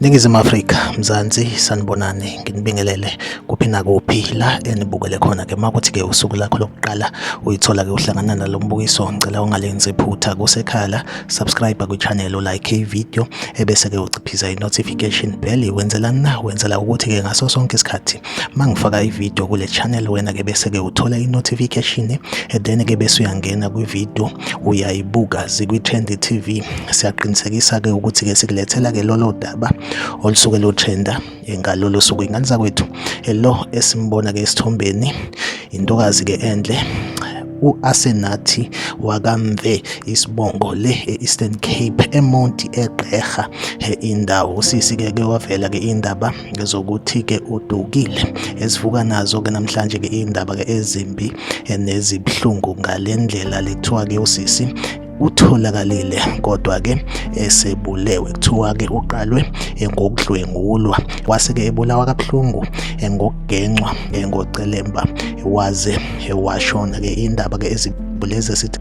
Ningizimu Afrika, Mzansi, sanibonani, nginibingelele kuphi nakuphi la enibukele khona ke makuthi ke usuku lakho lokuqala uyithola ke uhlangana nalo mbukiso, ngicela ungalenzi iphutha kusekhaya la, subscribe kwi-channel, like i-video ebese ke uciphiza i-notification bell. Wenzelani na? Wenzela ukuthi ke ngaso sonke isikhathi mangifaka i-video kule channel wena ke bese ke uthola i-notification, then ke bese uyangena kwi-video uyayibuka. Zikwi-Trend TV, siyaqinisekisa ke ukuthi ke sikulethela ke lolo daba olusuke lutrenda ngalolo suku. Ingane zakwethu, lo esimbona ke esithombeni intokazi ke enhle, u-Asenathi wakaMve isibongo, le e-Eastern Cape, eMonti, eGqeberha indawo. Usisi ke ke wavela ke indaba zokuthi ke udukile, esivuka nazo ke namhlanje ke indaba ke ezimbi nezibuhlungu ngalendlela lekuthiwa ke usisi utholakalile kodwa ke esebulewe. Kuthiwa ke uqalwe ngokudlwengulwa, wase ke ebulawa kabuhlungu ngokugencwa ngocelemba, waze washona ke. Indaba ke ezibuleze sithi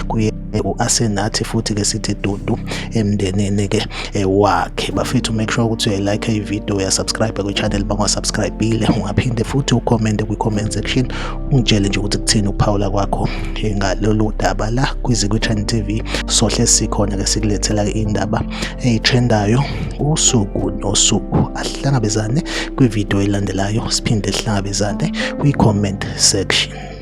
kuye u-Asenathi, futhi ke sithi dudu emndenini ke wakhe. Bafethu, make sure ukuthi uyayilike i-video, uyasubscribe kwi-channel bangasubscribile, ungaphinde futhi ucommente kwi-comment section, ungitshele nje ukuthi kuthini ukuphawula kwakho ngalolu daba la kwiZikwi-Trend TV. Sohle sikhona ke sikulethela indaba eyitrendayo usuku nosuku. Ahlangabezane kwividiyo elandelayo, siphinde sihlangabezane kwi-comment section.